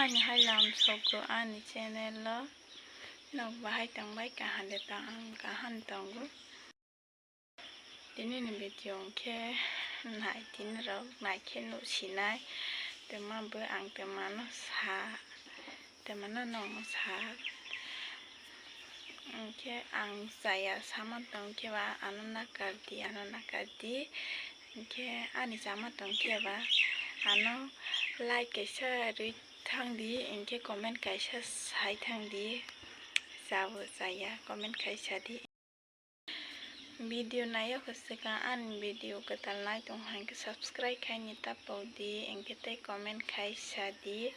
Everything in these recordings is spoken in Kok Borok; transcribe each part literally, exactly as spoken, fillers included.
Ani hai lam sogo ani channel o. Nok bahai tongbai kaham de tong, ang kaham tongo. Tini ni video hwnkhe nai tini rok nai khe nuh sinai. Twma bo ang twma no sa, twma no nong sa. Hwnkhe ang chaya sama tong khe ba ano nakar di, ano nakar di. Hwnkhe ani chama tong khe ba ano like kaisa rwi thang di, hwnkhe comment kaisa sai thang di. Chabo chaya comment kaisa di. Video naiya khe swkang ani video kwtal nai tong hwnkhe subscribe khai ni ta pok di, hwnkhe tei comment khai sa di.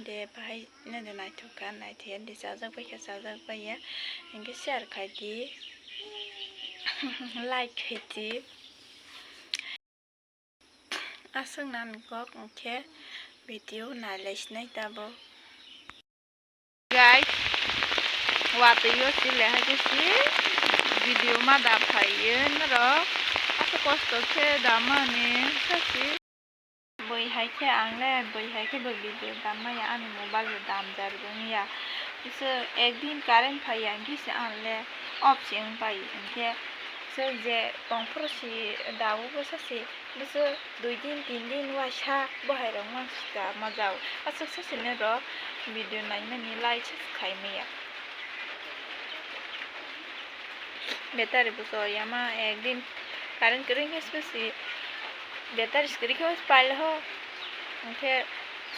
De bahai no de naithok kha, naithiya de chajak bai kha, chajak bai ya, hwnkhe share khai di, like khai di. Aswk nani kok hwnkhe video nai lai sinai tabuk. Guys, watwi o chile hai khe si video ma da phaiyo norok. Aswk kosto khe da mani khe si. Bui hai khe ang le, bui hai khe bo video dam maya, ani mobile bo dam jar wngya. Bwswk ekdin current phaiya hwnkhe se ang le off se wng pai, hwnkhe se je tongphuru si dabu bwsa si. Bwswk dui din, tin din uaisa bo hai rok mang sita ma jao. Aswk sasini rok video naimani lai se khai maya. Battery bo chor ya ma, ekdin current kwrwi khe se si battery se kwrwi khe paila ho. Hwnkhe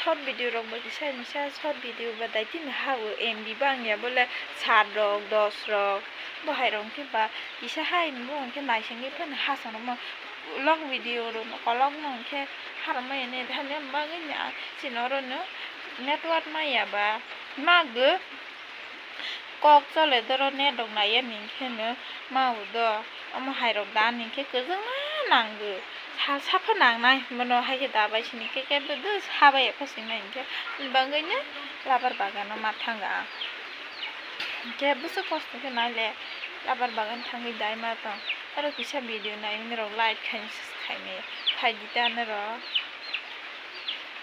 short video rok bo kisa misa short video ba daitini ha o M B bang ya bole sat rok, dos rok bo hai rok hwnkhe ba kisa hai bo hwnkhe naisingwi phano ha chwng rok ma. Long video rok no kolok no hwnkhe harwk maya ni thani bagwi ni chini oro no network maya ba mago kok chole doro net rok naiya ni hwnkhe no mao do omo hai rok da ni hwnkhe kwchwng ma nango salsa pha nangnai bono hai khe da bai sini khe khe do do sa bai ya pha sini hwnkhe ni bagwi no rubber bagan o ma thango ang hwnkhe bwswk kosto khe nai le. Rubber bagan thangwi dai ma tong. Aro kisa video nai norok like khai khai maya. Khai di ta norok.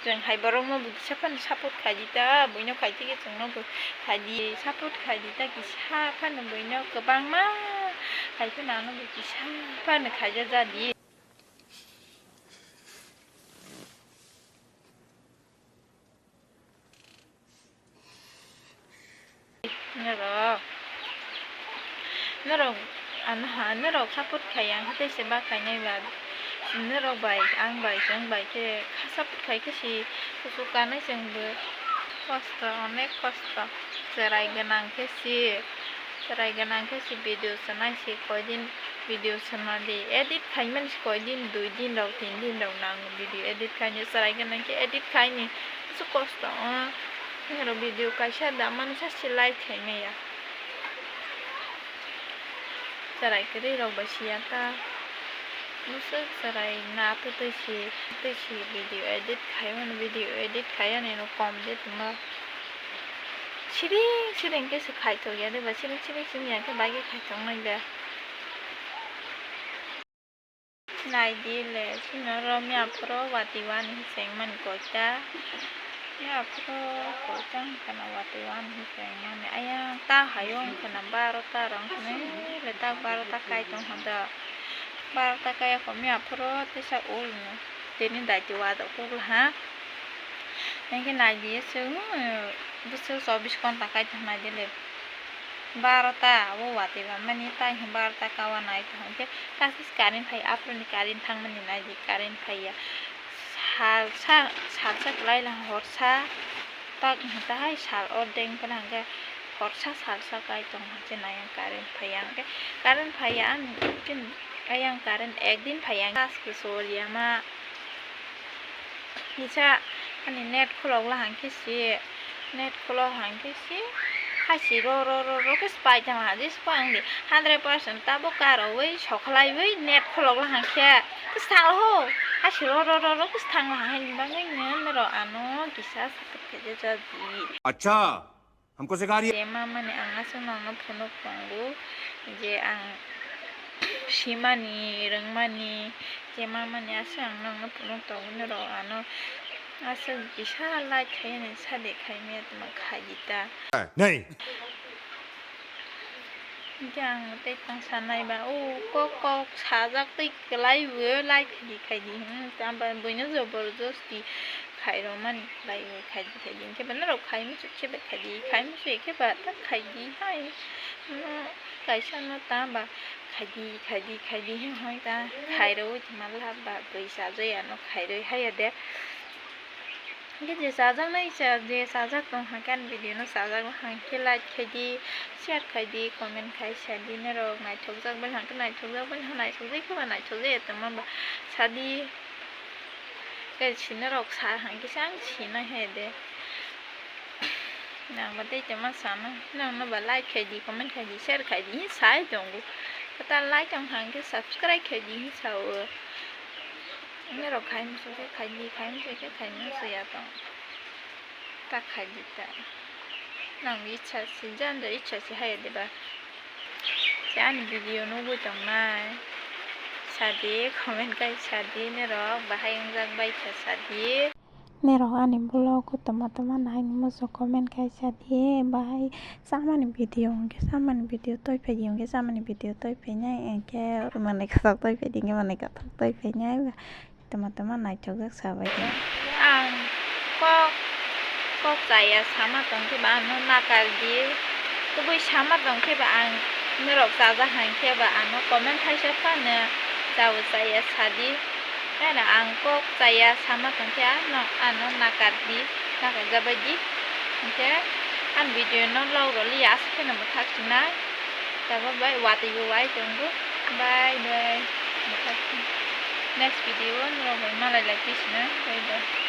Chwng hai borok no bo kisa phano support khai di ta. Buino khai di khe chwng no bo khai di. Support khai di ta kisa phano buino kwbangma. Hai phano ano bo kisa phano khaija ja di. Norok, norok, ano ha, norok support khai ang hatai se ba khainai ba, norok bai, ang bai, chwng bai khe kha support khai khe si kuchuk kanai chwng bo kosto, onek kosto, chwrai gwnang khe si, chwrai gwnang khe si video chwnai si koidin. Video swnam di, edit khaimani se koi din, dui din rok, tin din rok nango video edit khaini, chwrai gwnang khe edit khaini, bwswk kosto o. Nini rok video kaisa da mani sa se like khai maya. Chwrai kwrwi rok bai siya ta. Bwswk chwrai na twi twi si, twi si video edit khai mani, video edit khai ani no kom de tongma. Siring siring khe se khai thok ya de ba, siring siring simi ya khe bai khe khai thok nai de. Nai di le, chini oro miya phuru watwi wani hicheng mani koita. Miya phuru koita wngkha na watwi wani hicheng mani. Ayang ta hayo wngkha na barota rok wngkha na, le ta barota kai tong kha da. Barota kai ya kho miya phuru tisa ul no. Tini daiti wa da kuk ha. Hingke nai di chwng, bwswk chobbish ghonta kai tong nai di le. Barota o watwi ba mani tai hwn barota kawa nai tong hwn khe kaisa se current phai aphuru ni current thang mani nai di current phai ya salsa salsa kwlai la horsa tak hwn ta hai sal ordek wng phano hwn khe horsa salsa kai tong hwn khe nai ang current phai ya hwn khe current phai ya ani ayang current ek din phai ya ang gas khe sol ya ma. Kisa ani net khulok lahang khe si, net khulok hang khe si, hai si ro ro ro ro khe si pai thang laha, jesa phang di hundred percent tabuk karoui sokhlaiui net khulok lahang khe khe si thang laho, hai si ro ro ro ro khe si thang laha, haini bagwi no norok ano kisa support khaijak di. Acha. Hamko sikha rahi hai. Je ma mani ang aswk nokno phunuk tongo je ang simani, rwngmani, je ma mani aswk ang nokno phunuk tongo, norok ano Aswk kisa like khaiyani sadi khaimaya tongma khaidi ta. Nei. Hwnkhe ang tei tong sanai ba, o kok kok sajak tei kwlai bo like khaidi khaidi, hmm, tamo buino joborjosti khairokmani khlai o khaidi khaidi, hwnkhe ba norok khai muchuk khe ba khaidi, khai muchuk khe ba ta khaidi hai, hmm, kaisa no tamo ba khaidi khaidi khaidi hwnkhai ta khairokgwi tongma lab ba bwrwi chajak ya no khairokgwi haiya de. Hwnkhe je chajaknai cha, je chajak tong hwnkhe ani video no chajak hwnkhe like khaidi, share khaidi, comment khai sadi norok naithokjak bai hwnkhe naithokjak bai naithokjak khe ba naithokjak ya tongma ba sadi. Khe sinorok sa hwnkhe se ang sinai hai de. Nangba tei tongma sana, nangno ba like khaidi, comment khaidi, share khaidi, hin sai tongo. Kwtal like tong hwnkhe subscribe khaidi hin sao. Norok khai muchuk khe khaidi, khai muchuk khe khai muchuk ya tong. Ta khaidi ta. Nang ichha si, janja ichha si haiya de ba. Se ani video nugwi tongnai. Sadi, comment khai sadi, norok bahai wngjak bai kha sadi. Norok ani vlog o tama tama nai muchung comment khai sadi, bahai chamani video hwnkhe chamani video toi phaidi hwnkhe chamani video toi phainai, hwnkhe manwi kwthok toi phaidi hwnkhe manwi kwthok toi phainai, tama tama naithokjak sabaidi. Ang kok, kok chaya sama tongkhe ba ano nakardi, kubui sama tongkhe ba ang norok chajak hwnkhe ba ano comment khaisa phano chao chaya sadi. Ano ang kok chaya sama tongkhe ano, ano nakardi, nakarjabaidi. Hwnkhe ani video no log rwliya aswk kheno mwthak chwna. Tabuk bai watwi bo wai tongo. Bye bye. Mwthak chwna. Next video o norok bai malai lai phi sina. Bye bye.